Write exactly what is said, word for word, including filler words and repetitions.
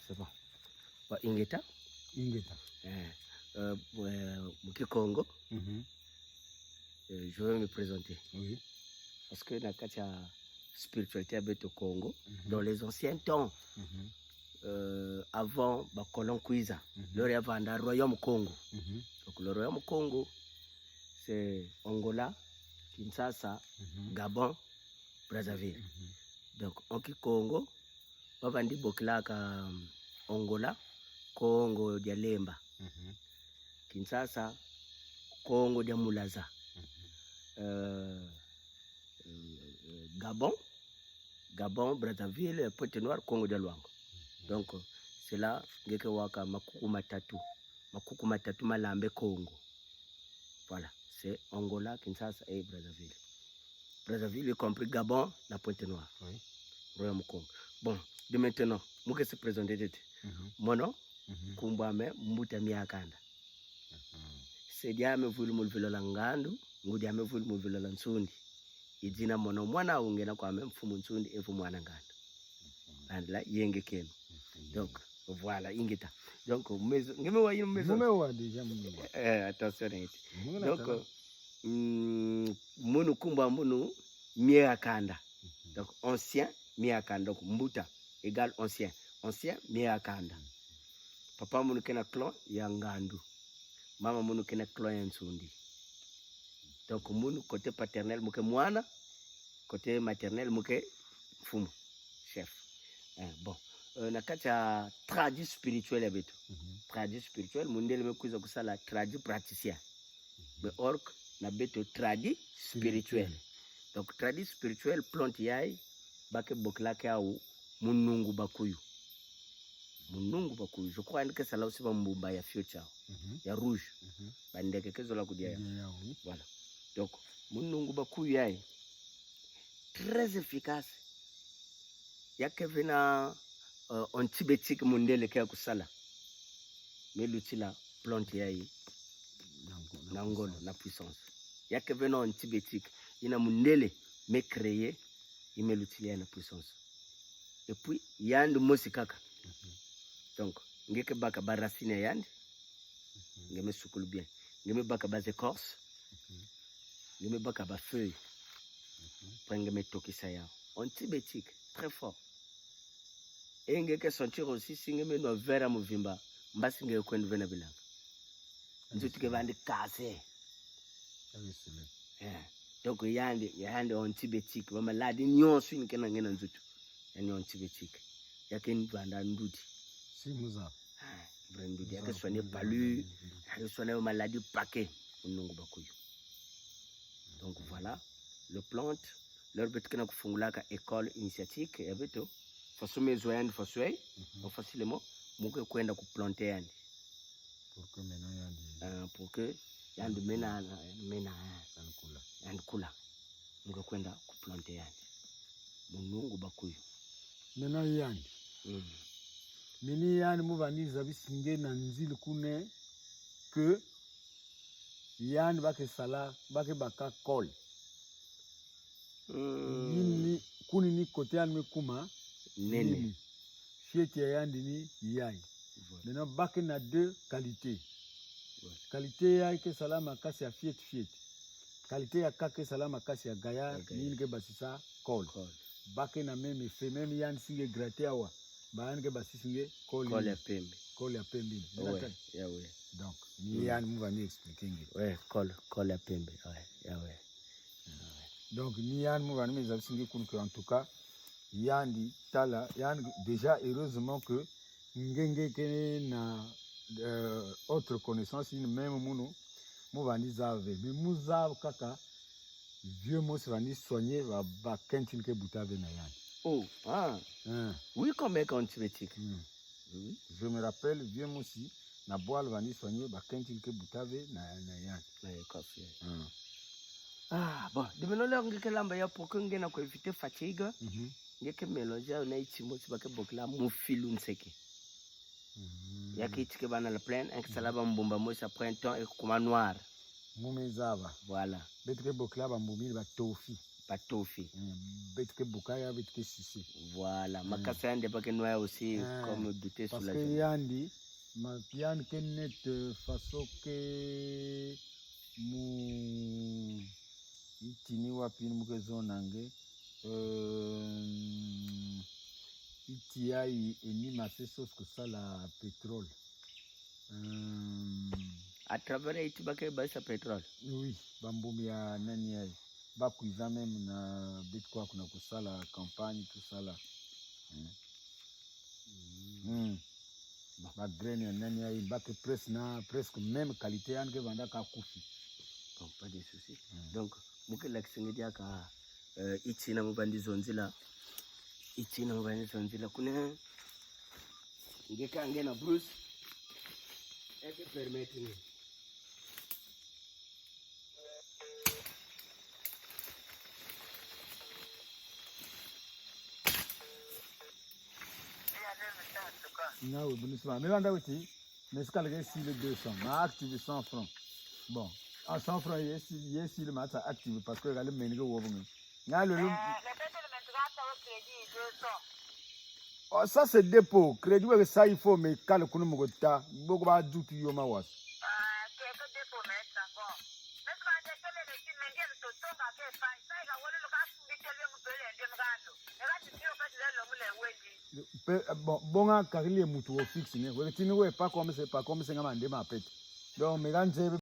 C'est bon. Bon, ingeta. Ingeta. Eh, euh, euh, mu Kikongo. Mhm. Euh, je vais me présenter. Oui. Parce que na kati ya spiritualité ya beto Kongo, mhm, dans les anciens temps, mhm, euh, avant ba colon kwiza, mhm, lori ya vanda royaume Kongo. Mhm. Donc le royaume Kongo, c'est Angola, Kinshasa, mhm, Gabon, Brazzaville. Mhm. Donc en Kikongo, ba vandi bokilaka, um, Angola, Kongo dia Lemba. Mhm. Kinshasa, Kongo dia Mulaza. Mhm. Euh, euh, Gabon, Gabon, Brazzaville, Pointe-Noire, Kongo dia Luango. Mhm. Donc, c'est là, nge ke waka makuku matatu. Makuku matatu malambe Kongo. Voilà, c'est Angola, Kinshasa et Brazzaville. Brazzaville, y compris Gabon, na Pointe-Noire. Oui. Royaume Kongo. Bon, de maintenant, mu ke se présenter tete. Mhm. Mono, mhm, nkumbu ame Mbuta Miakanda. Mhm. Se diame vulu mu Vilola Ngandu, ngudi ame vulu mu Vilola Nsundi. Idina mono mwana ungena kwame Mfumu Nsundi evu mwana Ngandu. Mhm. Andla yenge keno. Mhm. Donc, voilà, ingeta. Donc, mezo, nge me wa ino mezo. Mu me wa déjà mu me wa. Eh, attention, neti. Mu me wa. Donc, tala. Mm, munu nkumbu a munu Miakanda. Mhm. Donc, ancien Miakanda. Donc, Mbuta égale ancien. Ancien Miakanda. Mhm. Papa munu kena clan ya Ngandu. Mama munu kena clan ya Nsundi. Donc, munu côté paternel mu ke mwana, côté maternel mu ke mfumu, chef. Eh, bon. Euh, na kati ya tradi-spirituel ya beto. Mhm. Tradi-spirituel, mundele me kwiza kusala tradi-praticien. Mhm. Mais or que na beto tradi-spirituel. Spirituel. Donc, tradi-spirituel, plante yayi, ba ke bokilaka yawu Munungu Bakuyu. Munungu Bakuyu. Je crois yandi ke sala aussi ba mbumba ya fioti, mhm, ya rouge. Mhm. Ba ndeke ke zola kudia ya. Ya, ya, oui. Voilà. Donc, Munungu Bakuyu yayi, très efficace. Ya ke vena, euh, antibiotique mundele ke kusala. Me lutila plante yayi na ngolo, na ngolo, na puissance. Ya ke vena antibiotique, ina mundele me créer, i me lutila ya na puissance. Et puis, yandi mosi kaka. Mhm. Donc, nge ke baka ba racine ya yandi, mhm, nge me sukulu bien. Nge me baka ba écorce, mhm, nge me baka ba feuille. Mhm. Après nge me tokisa yawu. Antibiotique, très fort. E nge ke sentir aussi si nge me nwa verre ya mvimba, mbasi nge kwenda vena bilanga. Nzutu ke vandi cassé. Eh. Donc, yandi, yandi antibiotique. Ba maladie nyonso ini kena nge na nzutu, yandi antibiotique. Ya ke vanda ndudi. Si muza. Ah, vrai ndudi. Ya ke soigner palu, ya ke soigner maladie paquet. Munungu Bakuyu. Donc voilà, le plante, leur beto kena kufungulaka école initiatique ya beto. Façon me zwa yandi façon yayi, mhm, donc facilement, mu ke kwenda ku planter yandi. Pour que maintenant yandi. Euh, pour que yandi mena, mena. Yandi kula. Yandi kula. Mu ke kwenda ku planter yandi. Munungu Bakuyu. Maintenant yandi. Mm. Mini yandi mu vandi zabisi nge na nzila kuna que yandi ba ke sala, ba ke baka colle. Mm. Yini, kuni ni côté yandi me kuma. Nene. Yini. Fioti ya yandi ni yayi. Voilà. Maintenant, ba ke na deux qualités. Voilà. Qualité yayi ke salama kasi ya fioti fioti. Qualité ya ka ke salama kasi ya gaya, ya gaya, ni ini ke basisa colle. Colle. Ba ke na même effet, même yandi si nge gratter awa, ba yandi ke basisi nge colle. Colle ya pembe. Colle ya pembe. Ouais, ya ouais. Donc, ni yandi mu vandi expliquer nge. Ouais, colle, colle ya pembe. Ouais, ya ouais. Donc, ni yandi mu vandi me zabisi nge kunu que, en tout cas, yandi tala, yandi déjà, heureusement que nge, nge ke na, euh, autre connaissance, ini même munu, mu vandi zave. Mais mu zave kaka, vieux mosi vandi soigner ba, ba kent ini ke buta ve na yandi. Oh, ah. Hein. Oui, comme un antibiotique. Hmm. Oui. Je me rappelle, vieux mosi, na bwala vandi soigner ba kent ini ke buta ve na, na yandi. Na yandi. Hmm. Ah, bon, de maintenant, là, nge ke lamba ya pour que nge na ko éviter fatigue. Mhm. Nge ke mélanger na iti mosi ba ke bokila mufilu nseke. Mhm. Ya ke iti ke ba na la plaine, en ke sala ba mbumba mosi, après un temps, e kuma noir. Mu me zava. Voilà. Beto ke bokila ba mbumba ba tofi. Patofi. Hmm, bet ke buka ya, bet ke sise. Voilà. Hmm. Makasa yandi ba ke nwa aussi, eh, comme douter sur la journée. Parce que yandi, ma, yandi ke net, euh, façon ke mu, itini wapi mu ke zonange, euh, iti ya i, eni mase sos kusala pétrole. Euh, à travers iti ba ke basa pétrole. Oui, ba mbum ya nani ya i. Ba kwiza même na bet kwa kuna kusala campagne, tout ça là. Hmm. Hmm. Ba graine ya nani ya i, ba ke presque na, presque même qualité yandi ke vanda ka kufi. Bon, pas de souci. Hmm. Donc, mu ke lakisi ngi diaka, euh, iti na mu bandi zonzila. Iti na mu bandi zonzila. Kuna nge ka nge na Bruce. Eke permettre ni. Na we, bonsoir. Mais on a aussi, mais ce qu'elle est ici, le deux cents. Ma active cent francs. Bon, à cent francs, il est ici, il est ici, le match active parce que le mène au bon. Nga le, le... Euh, le fait que le mène au crédit deux cents. Oh, ça c'est dépôt. Crédit, ouais, ça il faut, mais quand le coup, mon gars, beaucoup va ajouter yo ma was. Pe, bon, bon, nga kari le mutu o fixe, ne. Wetini we pa comme c'est, pa comme c'est nga mande ma pet. Donc, mais quand c'est